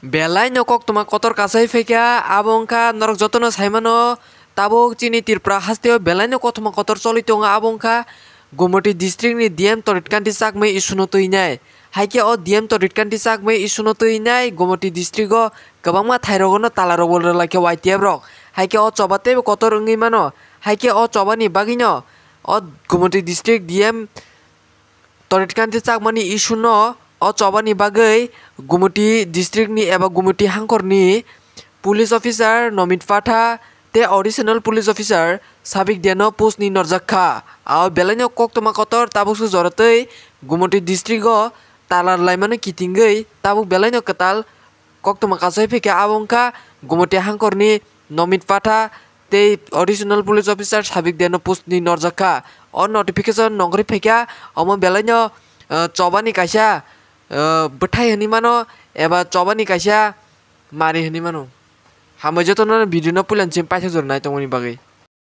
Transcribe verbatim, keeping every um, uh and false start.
Belai no koktwma kotor kasai phaikha, abo wngkha norok jotono saimano, tabuk chini Tripura hasteo belai no koktwma kotor choli tongo, abo wngkha Gumoti district ni D M Torit Kanti Chakmai issue no twinai. Haikhe o D M Torit Kanti Chakmai issue no twinai Gumoti district o kwbangma thai rogo no tala rok bo rwlai kha Y T F rok. Haikhe o choba teibo kotor wngwi mano. Haikhe o choba ni bagwi no o Gumoti district D M Torit Kanti Chakmani issue no o choba ni bagwi Gumoti district ni eba Gumoti hangkor ni police officer Nomit Patha tei additional police officer Sabik Deno post ni norjak kha. Abo belai no koktwma kotor tabuk se jora tei Gumoti district o tala rwlaimano kitingwi tabuk belai no kwtal koktwma kasai phaikha, abo wngkha Gumoti hangkor ni Nomit Patha tei additional police officer Sabik Deno post ni norjak kha. O notification nongkhorwi phaikha, omo belai no, eh, choba ni kaisa, eh, bwthai hinwi mano eba choba ni kaisa mari hinwi mano. Hambai jotono video no puila ni simi paithak jora nai tongmani bagwi.